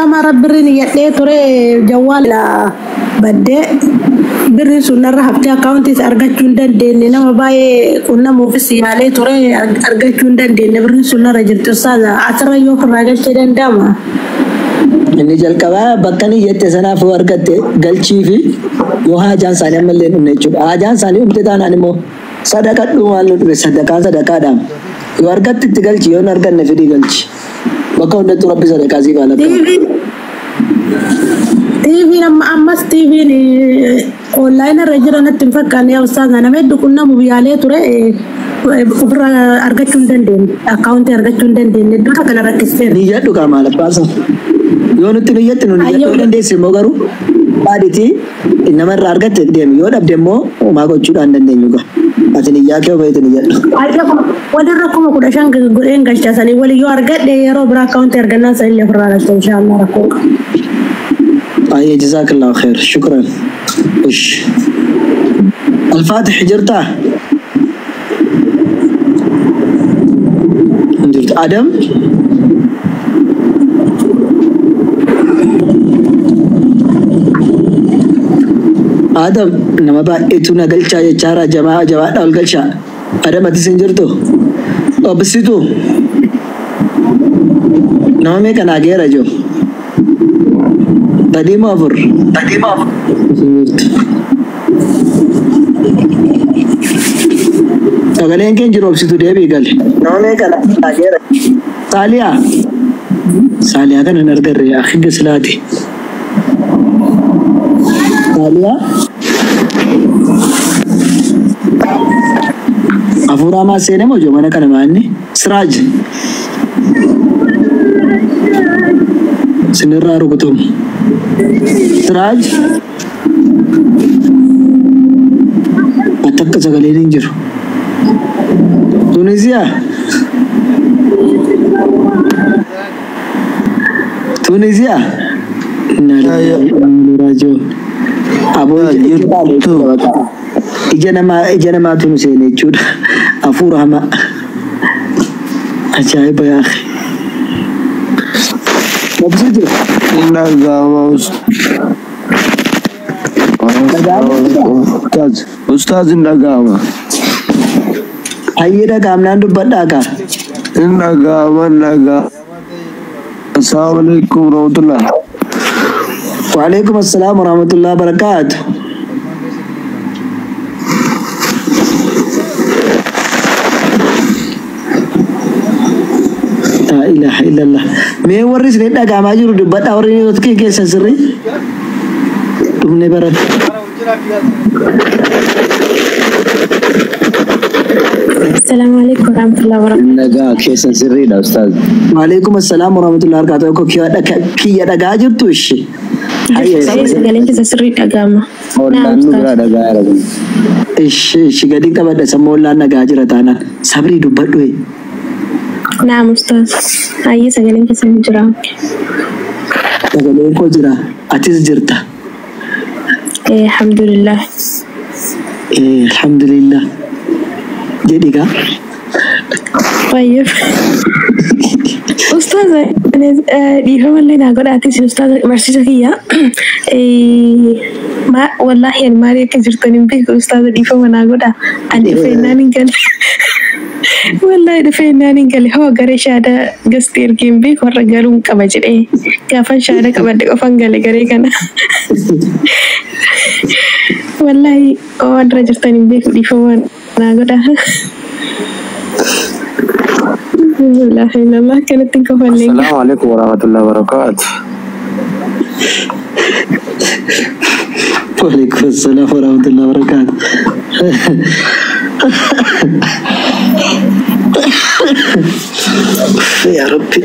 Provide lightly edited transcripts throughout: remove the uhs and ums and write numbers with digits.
Ama birriin iyyadhee ture, jawwaal baddee birriin sun narra haftee akkaawuntiis argachuu hin dandeenye. Nama baay'ee qunnamuufis yaalee ture, argachuu hin dandeenye. Birriin sun narra jirti, ustaaza, asirra yoo ofirraa galchee danda'ama. Inni jalqabaa bakka inni jette sanaaf yoo argatte galchii fi yoo haajaan isaanii ammallee hin dhumne jechuudha. Haajaan isaanii dhumte taanaan immoo sadaqadhu, maal nu dhufe, sadaqaan sadaqaadhaan. Yoo argatte itti galchi, yoo hin arganne fidii galchi. Bakka hundattuu Rabbi sadaqaa siif haa lakkaa'u. TV'n amma ammas TV'n online irra jira natti hin fakkaanne, yaa ustaaza. Nama hedduu qunnamuuf yaalee ture, ofirraa argachuu hin dandeenye, akkaawuntii argachuu hin dandeenye, iddoo kana rakkisteera. Niyyadhu kaa, maal abbaasa. Yoo nutti niyyatti nu niyyadhuu dandeesse immoo garuu baadhitii nama irraa argatte deemi, yoo dhabde immoo homaa gochuudhaan dandeenyu gaa. Ati niyyaa kee obeeti niyyadhu. Walirra 15,000 godheen galcha sanii wali yoo argadhe, yeroo biraa akkaawuntii argannaan sanillee ofirraa galcha, inshaallah, rakkoo qaba. Baay'ee jazakallahu khair, shukran. Ish. Alfaatix jirtaa? Hin jirtu. Adam? Adam, nama baay'eetu na galchaa jechaara, jamaa jabaadhaa ol galchaa. Adam, atis hin jirtu? Obsitu? Nama meeqa naa geera jiru? Sadii moo afur? Sadii moo afur? Hin jirtu. Sagaleen kee hin jiru, Obsitu, deebii gali. Nama meeqa naa geera? Saaliyaa. Saaliyaa kana hin argarre akhi gislaati. Saaliyaa. Hafuuraa maa seene moo ijoo mana kana maanni? Siraaj. Sinirraa rukutamu. Siraaj. Ati akka sagaleen hin jiru. Tunisiyaa. Tunisiyaa. Inna lillahi wa inna ilaihi raaji'uun. Aboo, ija ija namaa, ija namaatu nu seene jechuudha. Hafuura hamaa. Ajaa'iba yaa akhi. Obsitu. Dhaga'ama. Dhaga'ama. Ustaaz, hin dhaga'ama. Hayyee, dhaga'amnaan dubbadhaa kaa. Hin dhaga'ama, hin dhaga'ama. Assalaamu alaikum warahmatullah. Waalaikum assalam warahmatullahi wabarakatuh. La ilaha illallah. Mee warri isin dhaga'amaa jiru dubbadhaa, warri niitotkii keessan sirrii. Dhumne baran. Assalamu alaikum warahmatullahi wabarakatuh. Nagaa keessan sirriidha, ustaaz. Waalaikum assalam warahmatullahi wabarakatuh. Kiyya dhagaa jirtu ishi. Hayyee. Sagaleen keessa sirrii dhaga'ama. Ollaan nu biraa dhagaa jira kun. Ishi gadi qabadha, sammuu ollaan dhagaa jira taanaan. Sabrii, dubbadhu. Naam, ustaaz. Hayyee, sagaleen keessa ni jira. Sagaleen koo jira. Atis jirta. Alhamdulillah. Alhamdulillah. Jedhi gaa. Baay'ee. Ustaaz, dhiifama illee naa godhaatis, ustaaz, barsiisa kiyya. Wallaahi ani maali akka jirtan hin beeku, ustaaz, dhiifama naa godha. Ani dhufeennaan hin gale. Wallaahi dhufeennaan hin gale. Hoo garee shaadaa gasti ergee hin beeku, har'a galuun qaba jedhee. Gaafan shaada qabadhe qofan gale garee kana. Wallaahi waan irra jirtan hin beeku, dhiifama naa godha. Laa illallah, akkanatti hin kofallee. Assalaamu alaikum warahmatullahi wabarakatuh. Waalaikum assalam warahmatullahi wabarakatuh. Ya Rabbi.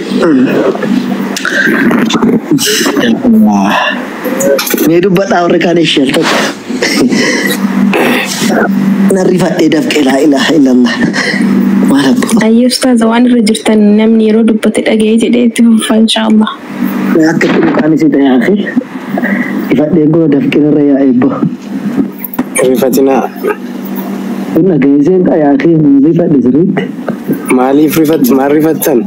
Ya Allah. Mee dubbadhaa warri kaan ishee tokko. Narri fadhee dafqee, laa ilaaha illallah. Maal abbaa. Ayyee ustaaza, waan irra jirtan namni yeroo dubbate dhaga'ee jedhee itti fufa, inshaallah. Akka itti mukaan isii ta'e akhi. Ifadheen kun dafqeen irra yaa'e ebbo. Rifatinaa. Kun dhageesseen yaa akhi, rifadhe sirriitti. Maaliif rifat, maal rifattan?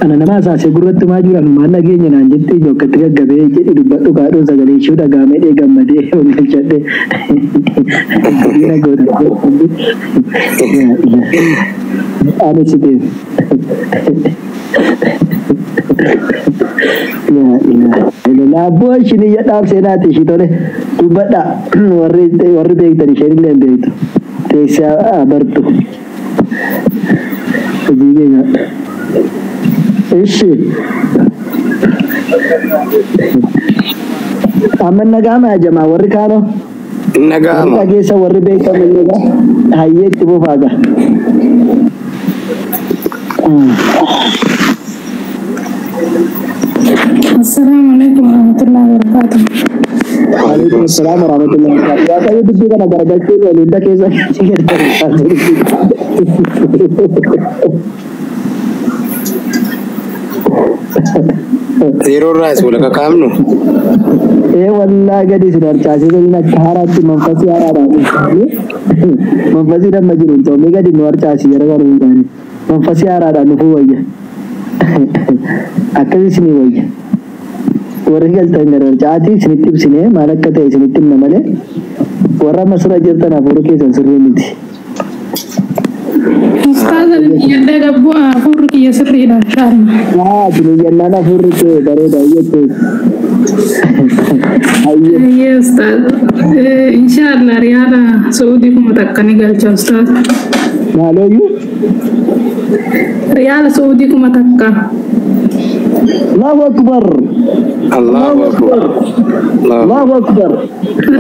Ana nama asaasee gurratti maa jiran maal dhageenya naan jettee ijoo akkatti gaggabee jedhi dubbadhu kaadhuun sagalee ishee dhagaamee dhee gammadee ol galchadhe. Diina goota. Ani siteef. Laabboo ishiin iyya dhaabsee naati ishii tole dubbadha warri beektan isheen illee hin beektu. Teessee abartu. Hojii keenya. Ishi. Amma nagaama yaa jamaa warri kaanoo. Warri Nagaama. dhageessa warri beektan illee hayyee itti fufaaga. Assalamu alaikum warahmatullahi wabarakatuh. Waalaikum assalam warahmatullahi wabarakatuh. Waaqayyo dubbii kana garagalchee waliin hunda keessa si gargaara. Yeroo irraa is walakka kaafnu. Ee wallaa gadi isin harcaasee gadiin akka haaraatti manfasii haaraadhaan dhufanii manfasii damma jiru hin ta'u gadi nu harcaasi yeroo garuu hin taane manfasii haaraadhaan dhufuu wayya. Akkas isinii wayya. Warri galtan gara harcaatii isinitti ibsinee maal akka ta'e isinitti himna malee warra amma sirra jirtan hafuura keessan sirrii miti. Ustaaza yadda gabbu hafuurri kiyya sirriidha inshallah. Haa jennaan hafuurri kee bareeda jettee. Hayyee. Hayyee ustaaz. Inshallah riyaala Saudii 1000 ni galcha ustaaz. Maalooyyuu? Riyaala Saudii 1000. Allahu akbar. Allahu akbar. Allahu akbar.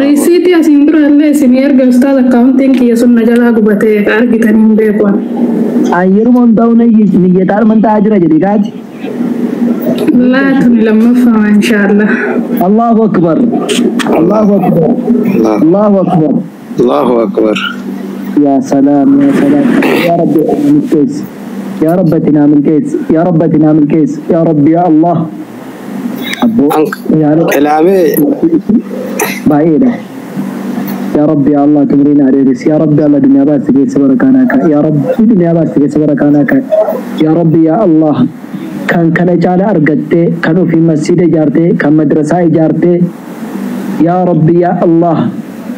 Riisiitii asiin dura illee isin erga ustaaz akkaawuntiin kiyya sun na jalaa gubatee argitanii hin beeku. Yeruma hundaa'u niyyataan mantaa jira jedhi kaati. Laa tuni lammaffama inshallah. Allahu akbar. Allahu akbar. Allahu akbar. Allahu akbar. Ya salaam ya salaam. Ya Rabbi amin kees. Ya Rabbi atina min kees. Ya Rabbi atina min kees. Ya Rabbi ya Allah. Abbo ya Rabbi Ilaamee baay'eedha. Ya Rabbi ya Allah tumriin adeeris. Ya Rabbi Allah duniyaa baasti keessa barakaanaa kaa'e. Ya Rabbi duniyaa baasti keessa barakaanaa kaa'e. Ya Rabbi ya Allah kan kana caala argattee kan ofii masjiida ijaartee kan madrasaa ijaartee ya Rabbi ya Allah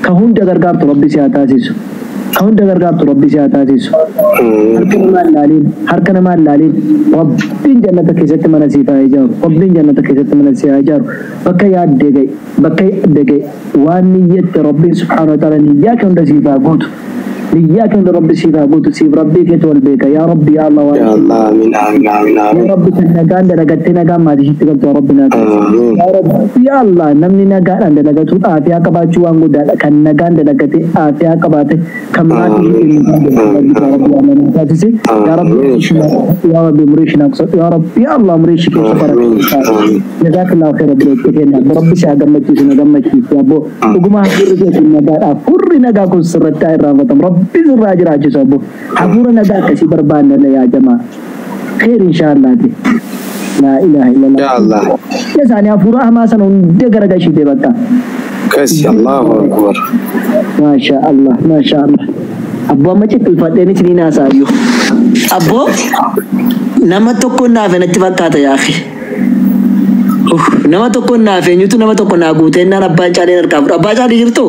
kan hunda gargaartu Rabbi si haa taasisu. Kan hunda gargaartu Rabbi si haa taasisu. Harka namaa hin laaliin harka namaa hin laaliin Rabbiin jannata keessatti mana siif haa ijaaru. Rabbiin jannata keessatti mana siif haa ijaaru. Bakka yaaddee ga'e bakka yaadde ga'e waan niyyatte Rabbiin subhaanahu wa ta'ala niyyaa kee hunda siif haa guutu. Niyyaa kee hunda Rabbi siif haa guutu. Siif Rabbii keetu wal beeka. Yaa Rabbi yaa Allah Ya waan Allah amiin amiin amiin Ya amiin. Rabbi kan nagaan dalagattee nagaan maatii ishiitti galtu yaa Rabbi naa taasisi. Amiin. Ya Rabbi ya Allah namni nagaadhaan dalagatu aafiyaa qabaachuu waan guddaadha. Kan nagaan dalagate aafiyaa qabaate kan maatii ishiitti Amiin. nagaan dalagatu yaa Rabbi Allah naa taasisi. Ya Rabbi Amiin inshallah. ya Rabbi umurii ishii naa qusatu. Ya Rabbi ya Allah umurii ishii keessa Amiin. barakatu. Amiin. Jazakallahu khairan bireetti kenna. Rabbi si haa gammachiisu na gammachiisu. Abbo dhuguma hafuurri kee kun nagaadha. Hafuurri nagaa kun sirratti haa irraanfatamu. Rabbi sirraa jiraachisu abbo. Hafuura nagaa akkasii barbaanna yaa jamaa. Khair inshallah. Laa ilaaha illallah. Ya Allah. Isaanii hafuura hamaa sana hunda garagalchite bakka. Kasi Allahu akbar. Maasha Allah, maasha Allah. Abboo amma ciqqilfadheen isinii haasa'ayyuu. Abboo nama tokko naaf natti fakkaata yaa akhi. Nama tokko naaf eenyutu nama tokko naa guutee naan abbaan caalee harkaa fudha. Abbaa caalii jirtu?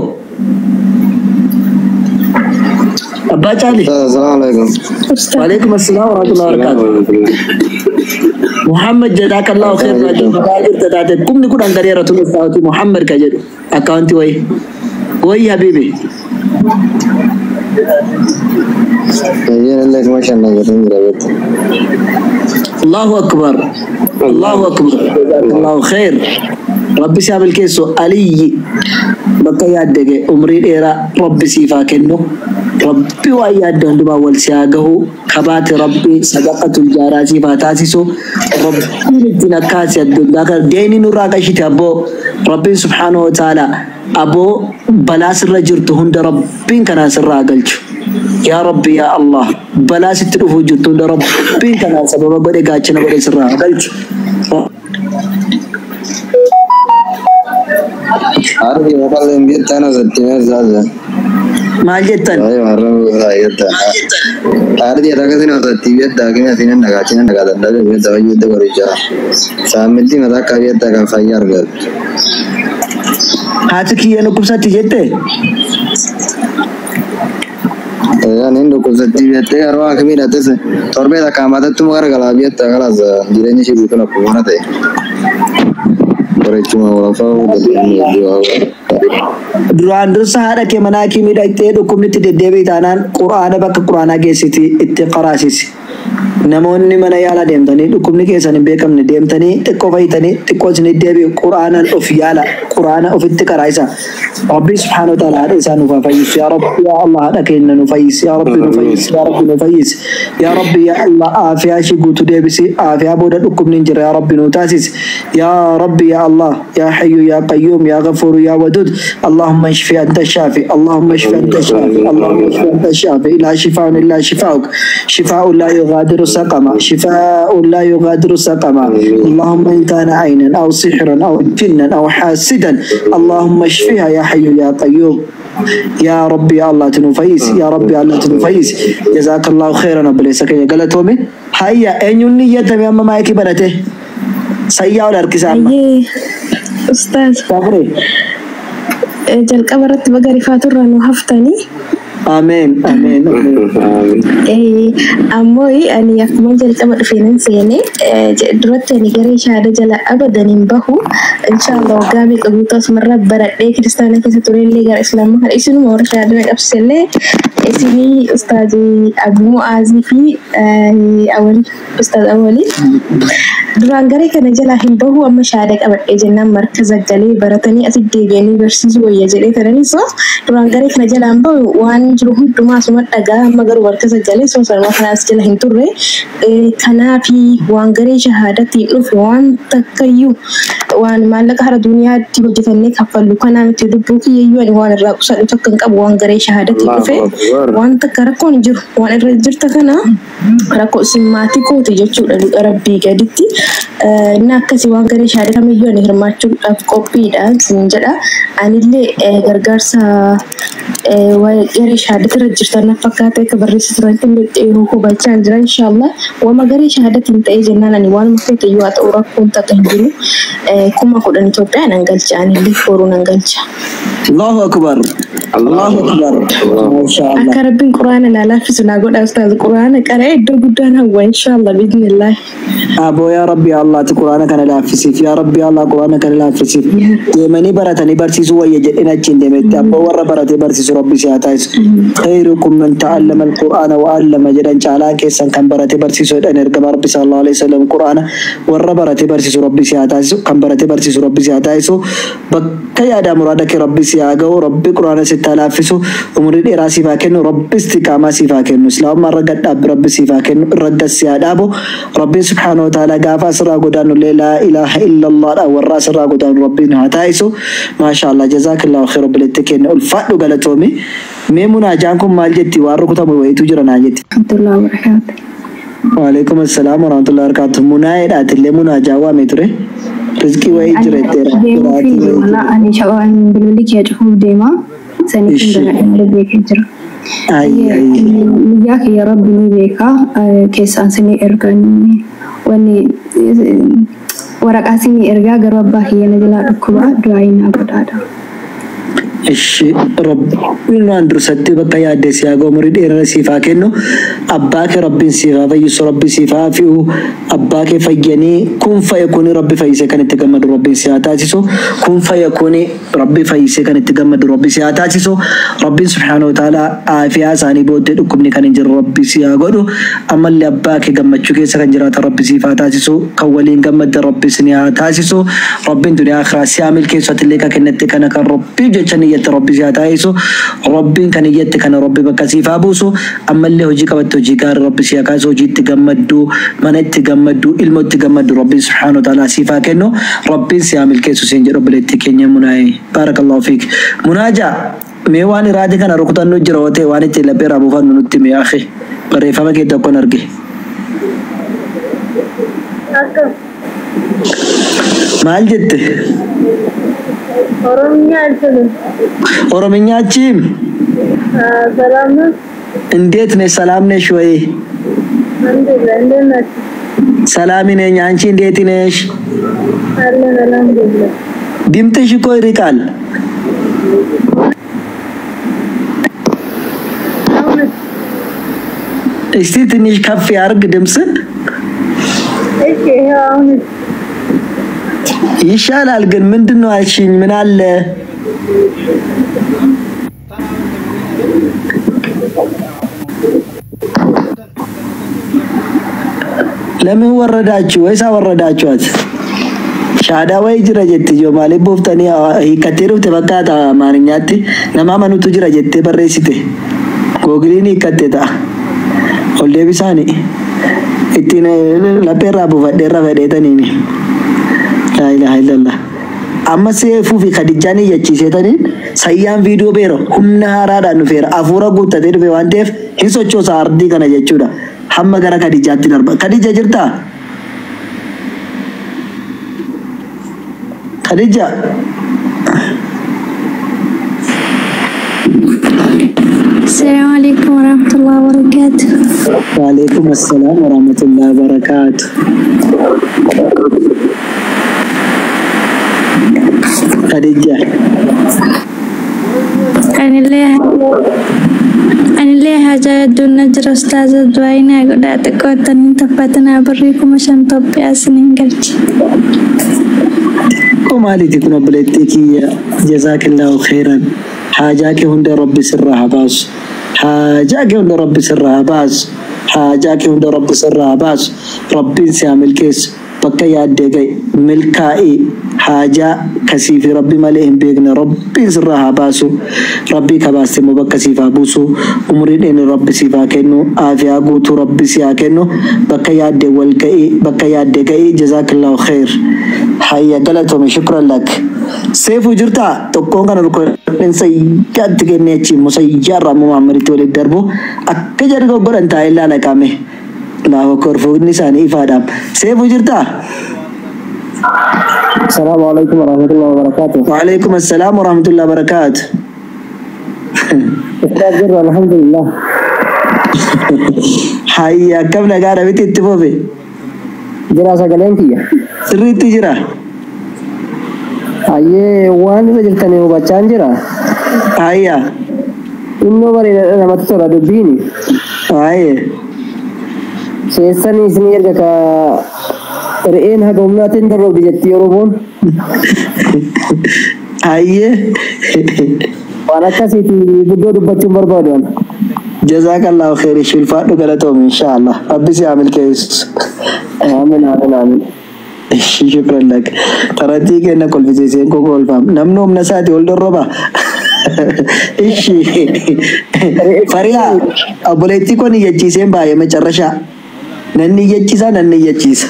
Abbaa caalii. Assalamu alaikum. Ustaaz. Waalaikum assalam warahmatullahi wabarakatuh. Muhammad jazakallahu khairan bagaa jirta taate kumni kudhan gareera tun isaati Muhammad ka jedhu akkaawuntii wayi. Wayi habibi. Baay'een illee kuma shan nageetiin jira beektu. Allahu akbar. Allahu akbar. Jazakallahu khair. Rabbi si haa milkeessu Aliyyi bakka yaadde ga'e umrii dheeraa Rabbi siif haa kennu. Rabbi waan yaadde hundumaa wal si haa gahu. Kabaate Rabbi sadaqatul jaaraa siif haa taasisu. Rabbiin ittiin akkaasi addunyaa kana deeni nurraa qashite abboo Rabbiin subhaanahu wa ta'ala aboo balaa sirra jirtu hunda Rabbiin kanaa sirraa haa galchu. Yaa Rabbi yaa Allah balaa sitti dhufuu jirtu hunda Rabbiin kanaa sababa godhe gaachana godhe sirraa haa galchu. Arbi maqaan hin beektan asatti mee zaza. Maal jettan? Baay'ee warra yedda. Haadhi akkasii osoo yedda akimi asiin nagaa achiin nagaa danda'e yedda baay'ee yedda qorichaa. Saammitti mataa akka yedda kan fayyaa argatu. Haati kiyya dhukkubsatti jette? Ani dhukkubsatti jettee yeroo akimii hidhattes torbee takka matattu gara galaa biyyatta kalaas jireenya ishee guutuun akkuma mana ta'e. Qorichuma walfaa. Duraan dursa haadha kee mana hakimii dhaqxee dhukkubni itti deddeebi'e taanaan quraana bakka quraanaa geessiti itti qaraasisi. Namoonni mana yaalaa deemtanii dhukkubni keessan hin beekamne deemtanii xiqqoo fayyitanii xiqqoo isin deebi'u quraanaan of yaala, quraana ofitti qaraayisa. Rabbi subhaanahu wa ta'ala haadha isaa nuuf haa fayyisu. Yaa Rabbi yaa Allah, haadha keenya nu fayyisi. Yaa Rabbi nu fayyisi. Yaa Rabbi nu fayyisi. Yaa Rabbi yaa Allah, aafiyaa ishii guutuu deebisi. Aafiyaa booda dhukkubni hin jirre yaa Rabbi nu taasisi. Yaa Rabbi yaa Allah, yaa Hayyu yaa Qayyuum, yaa Ghafuuru yaa Waduud. Allahumma ishfi anta shaafi. Allahumma ishfi anta shaafi. Allahumma ishfi anta shaafi. Laa shifaa'un illaa shifaa'uk. Shifaa'un laa yughadiru saqama. Shifaa'un laa yughadiru saqama. Allahumma in kaana aynan aw sihran aw jinnan aw haasidan. Allahumma ishfiha yaa Hayyu yaa Qayyuum. Yaa Rabbi yaa Allah tinu fayyisi. Yaa Rabbi yaa Allah tinu fayyisi. Jazaakallahu khairan, obboleessa keenya galatoomi. Hayya, eenyuun niyyatame amma maayikii banate? Sayyaa ol harkisa amma. Ayyee ustaaz. Saafure. Jalqaba irratti baga rifaaturraa nu haftanii. Ameen, ameen, ameen. Ammoo ani akkuma jalqaba dhufeenan seene duratti ani garee shaada jala abadan hin bahu. Inshallah waggaa meeqa guutuu asumarra baradhee kiristaana keessa turellee gara islaamaa kana isinuma warra shaada na qabsiisellee isinii ustaazii Abu Mu'aazii fi Awal, ustaaz Awalii. Duraan garee kana jalaa hin bahu, amma shaada qabadhee jennaan markaza galee baratanii asitti deebi'anii barsiisuu wayya jedhee taranii. So duraan garee kana jalaa hin bahu, waan jiru hundumaa asuma dhagaa. Amma garuu markaza galee, so sanuma kanaas jala hin turre. Kanaafi waan garee shahaadatiin dhufe waan takkayyuu waan maallaqa hara duniyaatti hojjetannee kaffallu kanaa miti. Lubbuu kiyyayyuu ani waan irraa qusadhu takka hin qabu. Waan garee shahaadatiin dhufe waan takka rakkoon hin jiru. Waan irra jirta kana rakkoo isin maatii kooti jechuudha dhuga rabbii gaditti. Inni akkasii waan garee shahaada kamiyyuu ani hirmaachuudhaaf qophiidha siin jedha. Anillee gargaarsa waa'ee garee shahaadati irra jirtan na fakkaata akka barreessa turanitti hubachaa jira. Inshallah wama garee shahaadatiin ta'ee jennaan ani waanuma feete iyyuu haa ta'u rakkoon takka hin jiru. 10,000 Itoophiyaa nan galcha, anillee boruu nan galcha. Allahu akbar. Allahu akbar. Masha Allah. Akka rabbiin quraana naa laaffisu naa godha ustaaz, quraana qara'ee iddoo guddaan hawwa inshallah biidhnillah. Aboo yaa Rabbi yaa Allah, ati quraana kana laaffisiif. Yaa Rabbi yaa Allah, quraana kana laaffisiif. Deemanii baratanii barsiisuu wayya jedhin achiin deemetti. Abboo warra baratee barsiisu Rabbi si haa taasisu. Khayrukum man ta'allama al-Qur'aana wa 'allama jedhan, caalaan keessan kan baratee barsiisu jedhan ergama Rabbi sallallahu alaihi wasallam. Quraana warra baratee barsiisu Rabbi si haa taasisu. Kan baratee barsiisu Rabbi si haa taasisu. Bakka yaadaa muraada kee Rabbi si haa ga'u. Rabbi quraana sitti haa laaffisu. Umurii dheeraa siif haa kennu. Rabbi istiqaamaa siif haa kennu. Islaamummaa irra gadhaabbi Rabbi siif haa kennu. Irra gas si haa dhaabu. Rabbiin subhaanahu wa ta'ala gaafa asirraa godaannu illee laa ilaaha illallah dha warra asirraa godaannu Rabbiin haa taasisu. Maasha Allah, jazaakillahu khairan, obboleetti keenya ulfaadhu, galatoomi. Mee munaajaan kun maal jetti? Waan rukutamu wayitu jira naa jetti. Warahmatullahi wabarakatuh. Waalaikum assalaam warahmatullahi wabarakatuh. Munaayeedhaati munaajaa waame ture. Rizqii wayii jira jetteera. Deemuufi deema. Ani shawaan bilbilli kiyya cufuuf deema. Saniif Ishi. hin beekee jira. Ayyi ayyi. Biyyaa kiyya rabbi ni beeka. Keessaan sinii erganii wanni waraqaa sinii ergaa, garuu abbaa kiyya na jalaa dhukkuba, du'aa naa godhaadha. Ishi, rabbiin waan dursatti bakka yaadde si haa ga'u, umurii dheeraa siif haa kennu. Abbaa kee rabbiin siif haa fayyisu, rabbi siif haa fi'u. Abbaa kee fayyanii kun fayya kuni rabbi fayyisee kan itti gammadu rabbiin si haa taasisu. Kun fayya kuni rabbi fayyisee kan itti gammadu rabbi si haa taasisu. Rabbiin subhaanahu wa ta'ala aafiyaa isaanii booddee dhukkubni kan hin jirre rabbi si haa godhu. Ammallee abbaa kee gammachuu keessa kan jiraatan rabbi siif haa taasisu. Kan waliin gammaddan rabbi si haa taasisu. Rabbiin duniyaa akhiraa si haa milkeessu. Atillee kan kennette kana kan rabbiif jecha niyyatte rabbi si haa taasisu. Rabbiin kan iyyatte kana rabbi bakka siif haa buusu. Ammallee hojii qabatte hojii gaarii rabbi si haa kaasu. Hojii itti gammaddu, mana itti gammaddu, ilmoo itti gammaddu rabbiin subhaanahu wa ta'ala siif haa kennu. Rabbiin si haa milkeessu siin jedhu obboleettii keenya Munaayee. Baarakallahu fiik. Munaajaa, mee waan iraade kana rukutannu jira yoo ta'e waan itti laphee irraa buufannu nutti mee akhi. Barreeffama kee tokkon arge. Akkam. Maal jette? Oromiyaa jiru. Oromiyaa achiim? ሰላም ነው። እንዴት ነሽ? ሰላም ነሽ ወይ? አልሐምዱሊላህ። እንዴት ናችሁ? ሰላም ነኝ። አንቺ እንዴት ነሽ? አለን አልሐምዱሊላህ። ድምጥሽ እኮ ይርቃል። እስቲ ትንሽ ከፍ ያርግ ድምጽ። እሺ ይኸው አሁን ይሻላል። ግን ምንድን ነው አልሽኝ? ምን አለ? ለምን ወረዳችሁ ወይስ አወረዳችኋት? ሻዳ ወይ jira jetti maaliif buuftanii hiikkattee dhufte fakkaata amaariffaatti nama amanutu jira jettee barreessite googiliin hiikkatte ta'a ol deebisaani ittiin lapheerraa buufadheerra fedheetaniini laa ilaaha illallah amma seefuu fi kadijjaan iyyachiiseetaniin sayyaan viidiyoo beera humna haaraadhaan dhufeera hafuura guuttatee dhufe waan ta'eef hin sochoosa ardii kana jechuudha hamma gara kadijjaatti darba. Kadijja jirtaa? Khadija. السلام عليكم ورحمة الله وبركاته. وعليكم السلام ورحمة الله وبركاته. Khadija. Anillee haajaa hedduun na jira ustaaza du'aa godhaa xiqqoottaniin taffatanaa birrii 5,000 Itoophiyaa isiniin galche. Maaliiti kun obboleettii kiyya jazaakillaahu khairan haajaa kee hunda rabbi sirraa haa baasu haajaa kee hunda rabbi sirraa haa baasu haajaa kee hunda rabbi sirraa haa baasu rabbiin si haa milkeessu bakka yaaddee ga'i milkaa'ii haajaa kasii fi rabbi malee hin beekne rabbiin sirraa haa baasu rabbii kabaaste immoo bakka siif haa buusu umurii dheeni rabbi siif haa kennu aafiyaa guutuu rabbi si haa kennu bakka yaaddee wal ga'ii bakka yaaddee ga'ii jazaakillaahu khair. Hayya galatoomi shukran lak. Seefuu jirtaa tokkoon kana rukkudheen sayyaatti kennee achi immoo sayyaarraa immoo Muhammaditti walitti darbu akka jarri goggodhan taa'ee ilaala qaame. Laafa korfoonni isaanii ifaadhaam. Seefuu jirtaa? Salaamu alaikum warahmatullahi wabarakatuh. Waalaikum assalaam warahmatullahi wabarakatuh. Ustaaz jirra alhamdulillah. Hayya akkam nagaadha miti itti fufe. Jira sagaleen kiyya. Sirriitti jira. Hayyee waan irra jirtanii hubachaan jira. Hayya. Innoo bareedaadha namatti tola dubbiini. Hayyee. Keessanii isinii erga ka re'een haga humnaatiin darroobdi jetti Oromoon. Hayyee. Waan akkasiiti guddoo dubbachuun barbaadu ana. Jazakallahu khairin shilfaadhu galatoomi inshaallah. Rabbi si haa milkeessu. Amiin amiin amiin. Shukran lak. Tarattii kenna kolfisiiseen koo kolfaam. Namni humna isaati ol dorroba. Ishi. Fariyaa obboleettii kun iyyachiiseen baay'ee macarrashaa. Nanni iyyachiisa nanni iyyachiisa.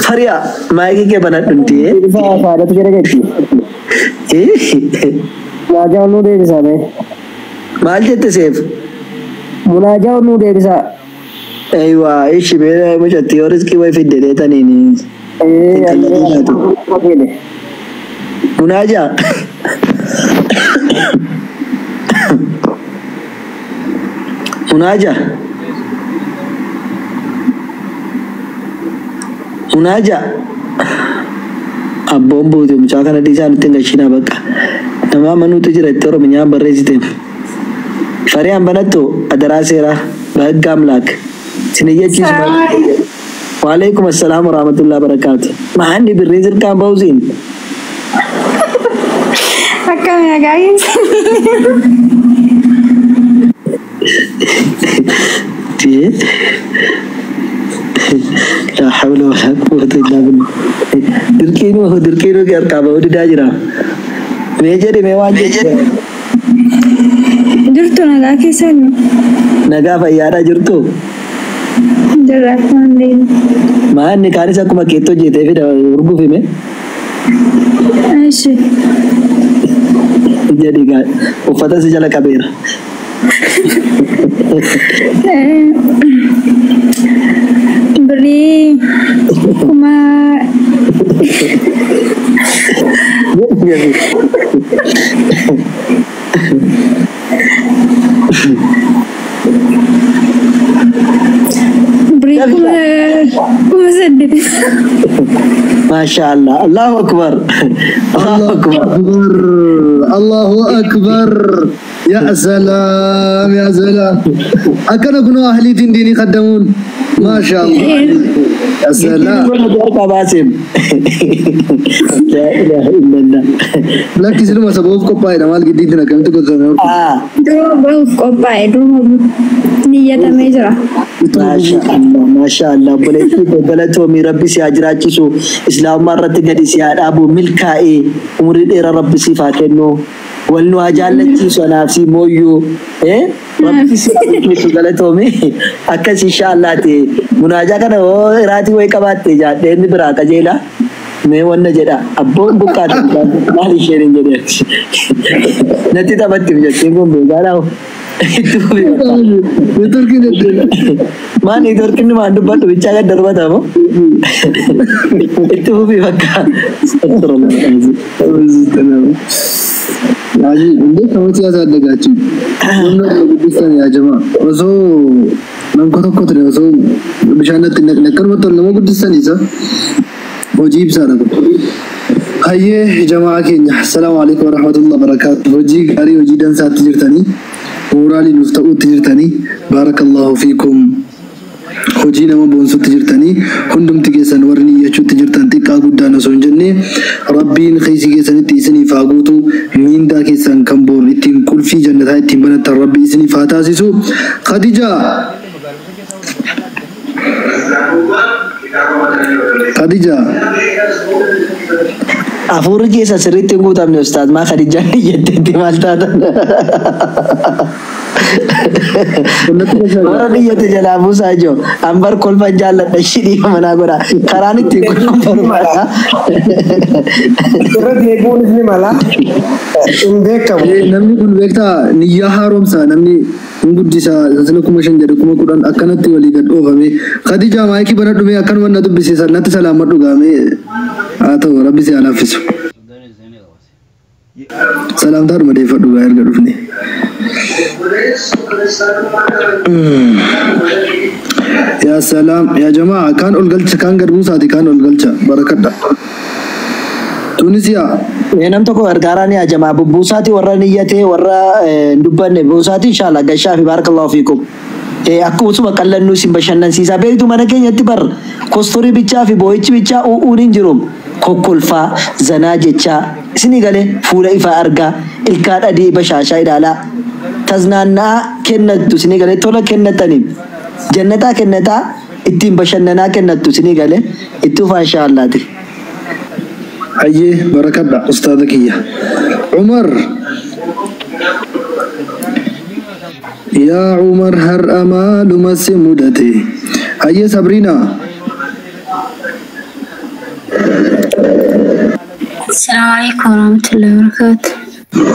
Fariyaa maayikii kee banadhu nuti. Faadatu jira jetti. Munaajaa nuu deebisaa mee. Maal jette seef? Munaajaa nuu deebisaa. Eeywa ishi mee mucatti yoo riskii wayi fidde deetaniini. Munaajaa. Munaaja. Munaaja. Abboon buute mucaa kana dhiisaa nutti hin gashinaa bakka. Nama amanuutu jira itti Oromiyaan barreessite. Fariyaan banattu adaraa seeraa በህግ አምላክ ስንየቺስ ወአለይኩም ሰላም ወራህመቱላሂ ወበረካቱ ማን ብሬ ዝርቃን በውዚን Akkam nagaa لا حول ولا قوة إلا بالله dirqiinuu dirqiinuu kee harkaa bahuu didaa jira mee jedhi mee waan jedhe Jirtu nagaa keessan nagaa fayyaadha jirtu jirra akkuma maanni kaanis akkuma keetti hojjetee fida urgufime Ishi jedhi gaa uffata si jala qabeera Birrii kuma Maasha Allah. Allahu Akbar. Allahu Akbar. Allahu Akbar. Ya salam, ya salam. Akkana kunoo ahliitiin diinii qaddamuun. Maasha Allah. Ya salam. Qabaasim. La ilaha illallah. Lakki siluma sababuuf qophaa'edha maal giddiitiin akkamitti gootame? Duruma bahuuf qophaa'e, duruma niyyatamee jira. Maasha Allah, maasha Allah. Obboleettii koo galatoomii, Rabbi si haa jiraachisu. Islaamummaa irratti gadi si haa dhaabu. Milkaa'ee umurii dheeraa Rabbi siif haa kennu. Wal nu haa jaallachiisu anaaf si mooyyuu. Rabbi si haa milkeessu, galatoomii. Akkas insha Allah ta'e. Munaajaa kana hoo iraatii wayii qabaatte jaadhee inni biraa qajeela. Mee wanna jedha abboon buqqaate maal isheen hin jedhee. Natti taphatti jettiin kun beekaadhaa. Itti fufii bakka. Maal neetworkiin maan dubbadhu bichaa gad darbatamu. Itti fufii bakka. እንዴ ከመቼ ያሳደጋችሁ? Guddistan yaa jamaa, osoo nan tokko ture, osoo bishaan natti naqne akkanumatti ol nama guddistan isa hojii ibsaadha kun. Hayyee jamaa keenya, assalaamu alaikum warahmatullahi wabarakaatu. Hojii gaarii, hojii dansaatti jirtanii, mooraalii nuuf ta'uutti jirtanii, baarakallahu fiikum. Hojii nama boonsutti jirtanii, hundumti keessan warri niyyachuutti jirtan, xiqqaa guddaan osoo hin jenne, Rabbiin keessa keessanitti isiniif haa guutu. Miindaa keessan kan boor ittiin qulfii jannataa ittiin banattan Rabbi isiniif haa taasisu. Khadija, Khadija. Hafuurri keessa sirriitti hin guutamne ustaaz, maa Khadijaan jetteetti maal taatan? Warra niyyate jalaa buusaa jiru. Ambar kolfan jaalladha shidhii manaa godha. Karaan ittiin kolfan barbaada. Irra deebi'uunis ni mala. Hin beekamu. Namni kun beektaa niyyaa haaromsa, namni hin guddisa, sasila 5,000 jedhe, 10,000 akkanatti walii gad oofame. Khadija, maayikii bana dhumee akkanuma na dubbise natti salaamadhu gaamee haa ta'u, Rabbi si haa laaffisu. Salaamtaa dhuma deeffadhu gaa erga dhufne. Yaa salaam yaa jamaa, kaan ol galcha, kaan gad buusaati, kaan ol galcha, barakadha. Tunisiyaa. Nam tokko gargaaraa ni ajamaa bubbuusaati warra niyyatee warra hin dubbanne buusaati inshallah gashaa fi baarakallahu fiikum. Akkuma qallannuu isin bashannansiisaa beektu, mana keenyatti bar kostorii bichaa fi boo'ichi bichaa u'uun hin jiru. Kokkolfaa zanaa jechaa isinii galee fuula ifaa argaa, ilkaan adii bashaashaa ilaalaa taznaanna'aa kennattu, isinii galee tola kennatanii jannataa kennataa ittiin bashannanaa kennattu, isinii galee itti ufaa inshaallaati. Hayyee barakadha ustaaza kiyya. Umar. Yaa Umar, har'a maaluma si mudate? Hayyee Sabriina. السلام عليكم ورحمة الله وبركاته.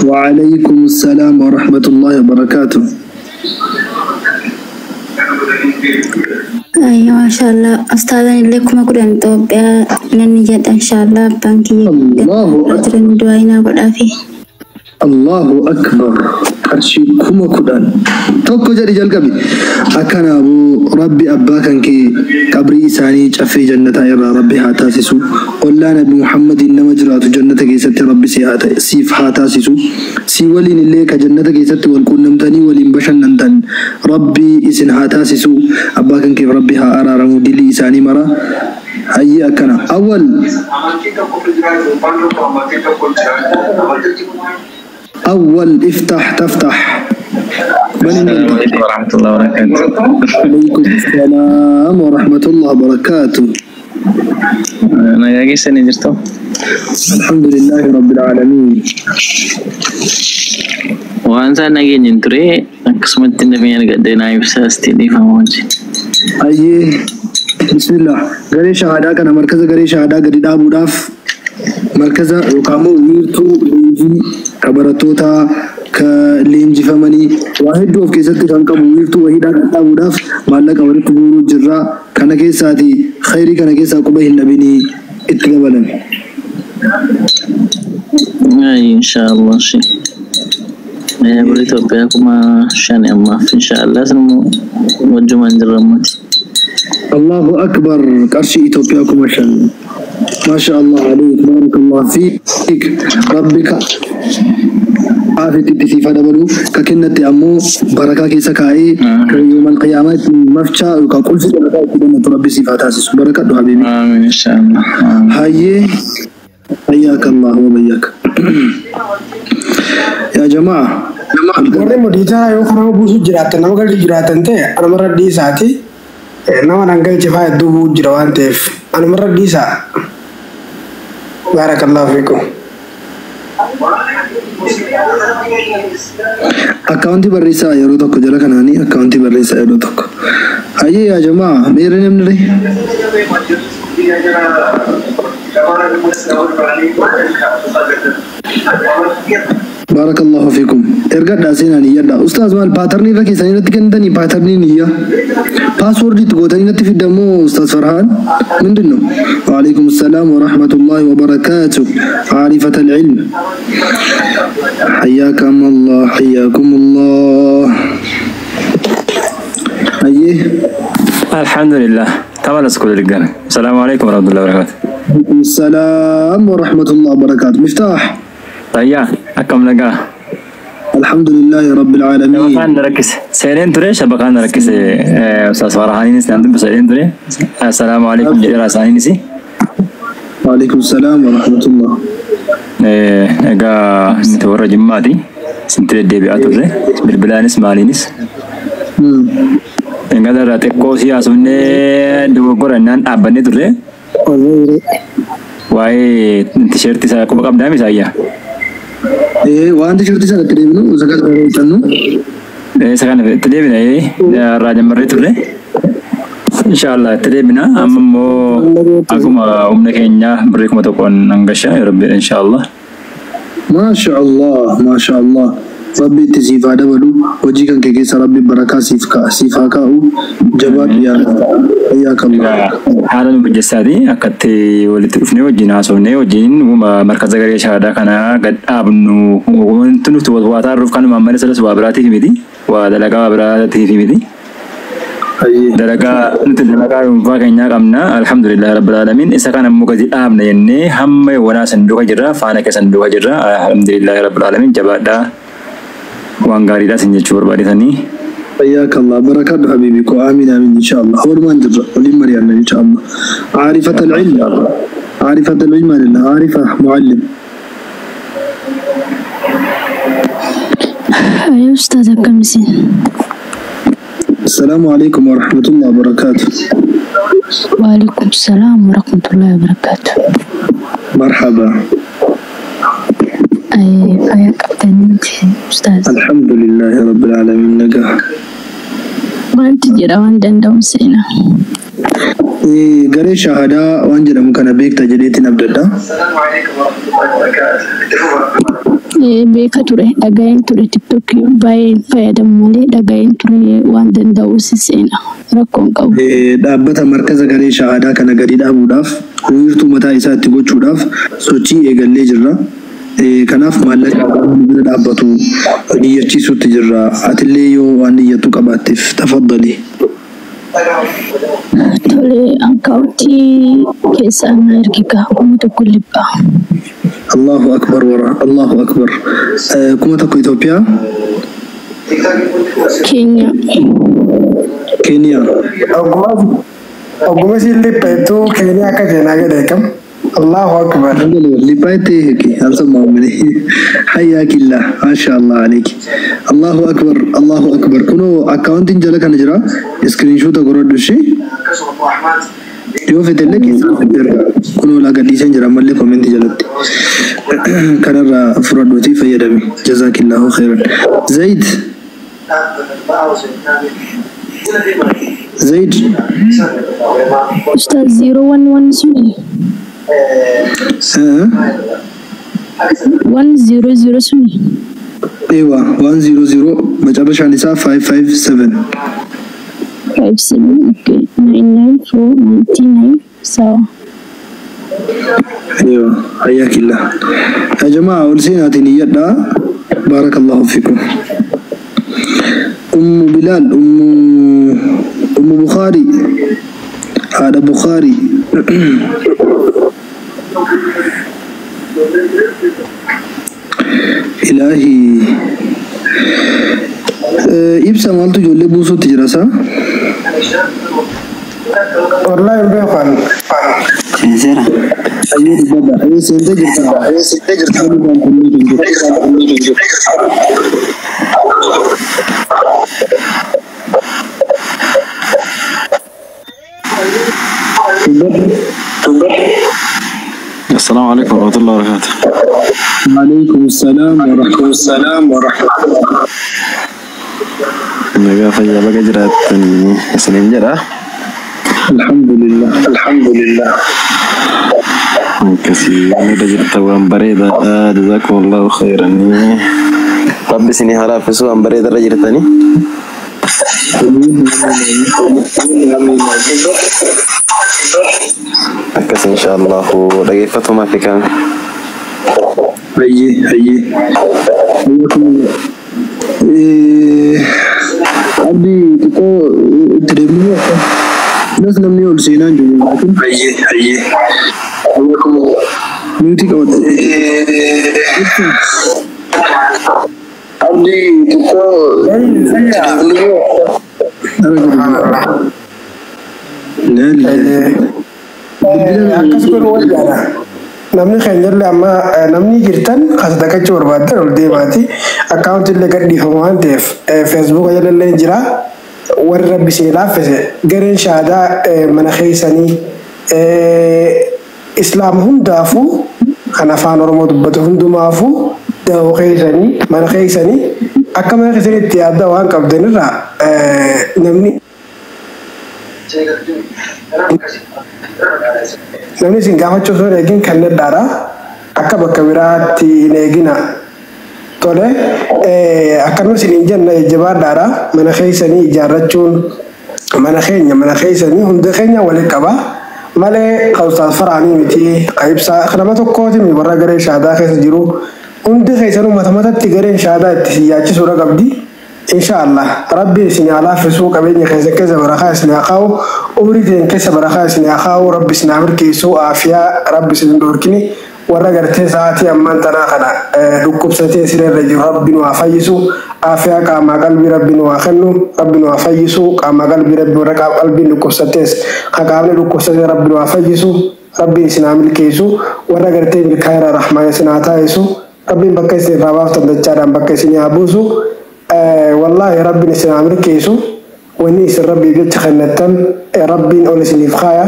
وعليكم السلام ورحمة الله وبركاته. أيوة ما شاء الله أستاذ لكم كلنا Itoophiyaa nan jedha inshallah abbaan kiyya Allahu jiran du'aa naa godhaafi. Allahu Akbar. Qarshii 10,000. Tokko jedhi jalqabi. Akkanaabuu Rabbi abbaa kan kee qabrii isaanii caffee jannataa irraa Rabbi haa taasisu. Ollaa Nabi Muhammadiin nama jiraatu jannata keessatti Rabbi si haa ta'e siif haa taasisu. Si waliin illee ka jannata keessatti wal quunnamtanii waliin bashannantan Rabbi isin haa taasisu. Abbaa kan keef Rabbi haa araaramu dilii isaanii mara. Hayyee akkana. Awwal. أول افتح تفتح. السلام عليكم ورحمة الله وبركاته. عليكم السلام ورحمة الله وبركاته. Nagaa keessanii jirtu? الحمد لله رب العالمين. Waan isaan nageenya hin ture, akkasumatti namni argadhe naa ibsaa sitti dhiifama wajjin. Ayyee bismillah, garee shahaadaa kana, markaza garee shahaadaa gadi dhaabuudhaaf, markaza yookaan immoo wiirtuu leenjii ka barattoota ka leenjifamanii waa hedduu of keessatti kan qabu wiirtuu wahiidhaa kan dhaabuudhaaf maallaqa walitti guuruu jirra. Kana keessaati khayrii kana keessaa quba hin dhabinii itti dabalan. Ay, inshaallah shi. Biyya Itoophiyaa 5,000 ammaaf inshaallah sinimmoo wajjumaan jirra ammati. Allahu akbar, qarshii Itoophiyaa 5,000. Maasha Allah aleek, baarakallah fiik. Rabbi ka afitti itti siif haa dabalu, ka kennatte ammoo barakaa keessa kaa'ee ka yoomal qiyaamaa ittiin mafchaa yookaan qulfii barakaa itti banatu Rabbi siif haa taasisu. Barakadhu habiibi. Amiin inshaallah. Hayyee, hayyaaka Allah wa bayyaaka. Yaa jamaa. Warri modiitaa yoo kanama buusu jiraatan, nama galchu jiraatan ta'e, anumarra dhiisaati. Nama nan galche faa hedduu bu'u jira waan ta'eef anumarra dhiisaa. Baarakallahu fiikum. Akkaawuntii barreessaa yeroo tokko, jala kanaanii akkaawuntii barreessaa yeroo tokko. Hayyee yaa jamaa, meerre namni ree? Baarakallahu fiikum. Ergadhaa, seenaan iyyadhaa. Ustaaz, maal paatarnii irra keessanii irratti kennitanii paatarniin iyya. Paaswoordii itti gootanii natti fiddamoo, Ustaaz Farhaan? ምንድን ነው? وعليكم السلام ورحمة الله وبركاته. عارفة العلم. حياكم الله، حياكم الله. أيه. الحمد لله تمام كل رجال. السلام عليكم ورحمة الله وبركاته. عليكم السلام ورحمة الله وبركاته. مفتاح. طيب، akkam nagaa? الحمد لله رب العالمين. شبكان نركز سيرين تري، شبكان نركز. أستاذ فرحانين سنandum سيرين تري. السلام عليكم jedheera isaaniinis. وعليكم السلام ورحمة الله. Egaa nuti warra Jimmaati. Sinti deddeebi'aa turre bilbilaanis maaliinis. Egaa irraa xiqqoo siyaasofnee dogoggorannaan dhaabbannee turre. Waa'ee tisheertii isaa quba qabdaa misaayyaa? Waan tisheertii sana itti deebinu sagal barreessannu. Isa kana itti deebina, irraa jammarree turre. Inshaallah itti deebina. Amma immoo akkuma humna keenyaa birrii 1,000 hangashaa yeroo bira inshaallah. Maasha Allah, maasha Allah. Rabbi itti siif haa dabalu. Hojii kan kee keessa Rabbi barakaa siif haa kaa'u. Jabaadhu yaa hayyaaka Allah. Haala nu mijeessaati akkatti walitti dhufnee wajjin haasofnee wajjin markaza garee shahaadaa kana gad dhaabnu, wanti nuti waa taarruuf kanuma malee sadas waa biraatiif miti, waa dalagaa waa biraatiif miti. Dalagaa nuti dalagaa dhuunfaa keenyaa qabna, alhamdulillah rabbil alamin. Isa kana immoo gadi dhaabna jennee hamma wanaa sanduuqa jirra, faana kee sanduuqa jirra, alhamdulillah rabbil alamin. Jabaadhaa, waan gaariidha sin jechuu barbaadetanii. حياك الله، بركات حبيبي كو. آمين آمين إن شاء الله. أول ما نجر ولي مريم إن شاء الله. عارفة العلم، عارفة العلم لله، عارفة معلم. أيوة أستاذ، akkam isin? السلام عليكم ورحمة الله وبركاته. وعليكم السلام ورحمة الله وبركاته. مرحبا. أي fayyaa qabdaniiti أستاذ؟ الحمد لله رب العالمين، nagaa. Maaltu jira? Waan danda'u seenaa. Garee shahaadaa waan jedhamu kana beekta jedheetiin abdadha. Beeka ture, dhaga'een ture. TikTokii baay'een fayyadamu malee dhaga'een ture. Waan danda'u si seena, rakkoon qabu. Dhaabbata markaza garee shahaadaa kana gadi dhaabuudhaaf, wiirtuu mataa isaa itti gochuudhaaf sochii eegallee jirra. Kanaaf maallaqa bira dhaabbatu niyyachiisuutti jirra. Atillee yoo waan niyyattu qabaatteef, tafaddali. Tole, akkaawuntii keessaa na ergigaa, 1,000 libbaa. Allahu akbar wara Allahu akbar. 1,000 Itoophiyaa? Keenya. Keeniyaa. Ogguma siin lipheettuu Keeniyaa akka seenaa gad eegam. Allahu akbar. Liphaatti heki alsammaa malee. Hayyaak illah, maasha Allah aleeki. Allahu akbar, Allahu akbar. Kunoo akkaawuntiin jala kana jira. Iskiriinshoota godhadhu ishee. Yoo fetellee keessaa erga. Kunoo laa gadhiiseen jira ammallee koomentii jalatti. Kanarraa fudhadhuutii fayyadami. Jazaakillahu khairan. Zaid. Zaid. Ustaz, 011 suni. 100 suni. Ewa, 100 መጨረሻን isaa 557. 57, okay, 99499, sawa. ايوه، حياك الله. يا جماعة ولسيناتي نيدا، بارك الله فيكم. أم بلال، أم بخاري. Haadha Bukhaarii. Ilaahii. Ibsa maaltu ijoollee buusuutti jira isaa? Wallahi hin beeku ani. Seenseera. Ayyee dubbadha. Ayyee seentee jirta. Ayyee seentee jirta. السلام عليكم ورحمة الله وبركاته. وعليكم السلام ورحمة السلام ورحمة الله. Nagaa fayyaa baga jiraattan isiniin jedha. الحمد لله الحمد لله. Akkasii irra jirta waan bareedaadha. Jazakumullahu khairan. Rabbi isinii haa laaffisu waan bareeda irra jirtanii. Akkas inshaallahu dhageeffatumaa fi kan. Ayyee ayyee. Abdii xiqqoo itti deemnee nas namni ol seenaa hin jiru. Ayyee ayyee. Mute qabadhu. Abdii xiqqoo itti deemnee. Akkas godhu wayyaadha. Namni keenyallee amma namni jirtan kasadaqachuu barbaaddan ol deemaati. Akkaawunti illee gad dhiifama waan ta'eef feesbuuka jalallee jira. Warri rabbi see laaffise gareen shaadaa mana keessanii islaama hundaafuu kan afaan Oromoo dubbatu hundumaafuu da'oo keessanii mana keessanii akka mana keessanitti yaadda waan qabdanirraa namni isin gaafachuu osoo hin eegin kan nadhaadha. Akka bakka biraatti hin eegina. Tole akkanuma isin hin jenna jajjabaadhaadha. Mana keessanii ijaarrachuun mana keenya mana keessanii hunda keenya waliin qaba. Malee qabsaas faraanii miti qaybsaa nama tokkooti warra garee shaadaa keessa jiru. Hundi keessanuu mata matatti gareen shaadaa itti siyaachisuudha qabdi. Inshaallah rabbi isin haa laaffisuu qabeenya keessa keessa barakaa isin haa kaa'u umrii teen keessa barakaa isin haa kaa'u rabbi isin haa milkeessu aafiyaa rabbi isin hin dhorkini warra gartee sa'aatii ammaan tanaa kana dhukkubsatee siree irra jiru rabbi nu haa fayyisu aafiyaa qaamaa qalbii rabbi nu haa kennu rabbi nu haa fayyisu qaamaa qalbii rabbi warra qalbiin dhukkubsatees ka qaamni dhukkubsatee rabbi nu haa fayyisu rabbiin isin haa milkeessu warra gartee milkaa'ina rahmaan isin haa taasisu rabbiin bakka isin irraa baaftan dachaadhaan bakka isin haa buusu. Wallahi rabbiin isin haa milkeessu wanni isin rabbii jecha kennattan rabbiin ol isiniif kaaya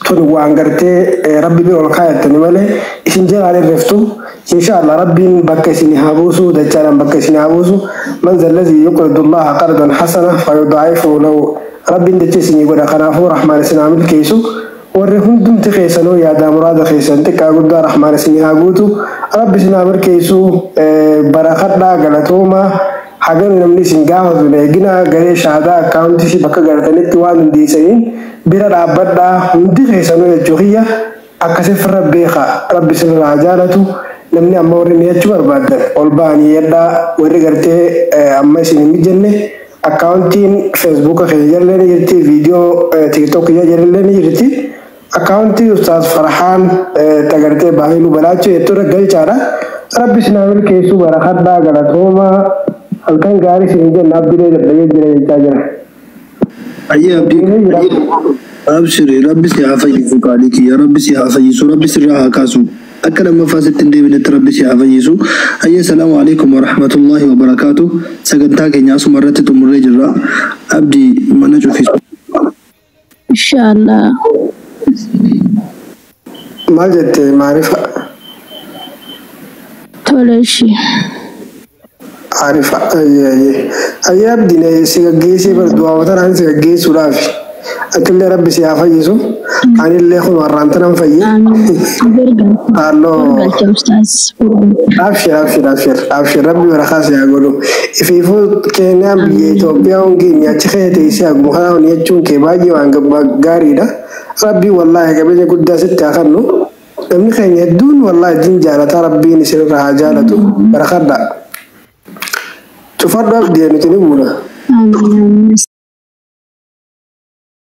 tun waan gartee rabbi bira ol kaayattani malee isin jalaan irreftu insha Allah rabbiin bakka isin haa buusu dachaadhaan bakka isin haa buusu man zalladii yuqridu allaha qardan hasana fayudaa'ifu lahu rabbiin dacha isinii godha kanaafuu rahmaan isin haa milkeessu warri hundumti keessanuu yaadaa muraada keessan xiqqaa guddaa rahmaan isin haa guutu rabbi isin haa milkeessu barakadhaa galatoomaa hagam namni isin gaafatu hin eegina garee shaadaa akkaawuntii bakka galatanitti waan hundeessaniin bira dhaabbadhaa hundi keessanuu jechuu kiyya akkasifirra beeka rabbi isinirraa haa jaalatu namni amma warri ni jechuu barbaaddan ol ba'anii yadhaa warri gartee amma isin hin mijanne akkaawuntiin feesbuuka keenya jallee ni jirti viidiyoo tiiktook jallee ni jirti akkaawuntii ustaas Farhaan tagartee baahiluu balaachuu jettuudha galchaadha. Rabbi isin haa milkeessu barakadhaa galatoomaa halkan gaarii isin jenna abdilee dadhabee jira jechaa jira. Ayyee abdii abshiri rabbi si haa fayyisu qaalii kiyya rabbi si haa fayyisu rabbi sirraa haa kaasu akka lammaffaa sitti hin deebinetti rabbi si haa fayyisu. Ayyee salaamu alaikum warahmatullahi wabarakaatu sagantaa keenya asuma irratti xumurree jirra abdii mana cufisu. Inshallah. Maal jette maarifa? Tole ishee. Arifa ayyee ayyee ayyee abdiin si gaggeessee bar du'aa tanaan si gaggeessuudhaaf atillee rabbi si haa fayyisu anillee kun warraan tanan fayye. Halloo. Galcha ustaaz. Abshir abshir abshir abshir rabbi barakaa si haa godhu. Ifiifuu Keeniyaan biyya Itoophiyaa hongeen achi kee teessee haguma kanaa honi jechuun kee baay'ee waan gaariidha. Rabbi wallaahi qabeenya guddaa sitti haa kennu. Namni keenya hedduun wallaahi diin jaalataa rabbiin isinirraa haa jaalatu barakadha. Cufadhu abdii nuti ni buuna. Amiin.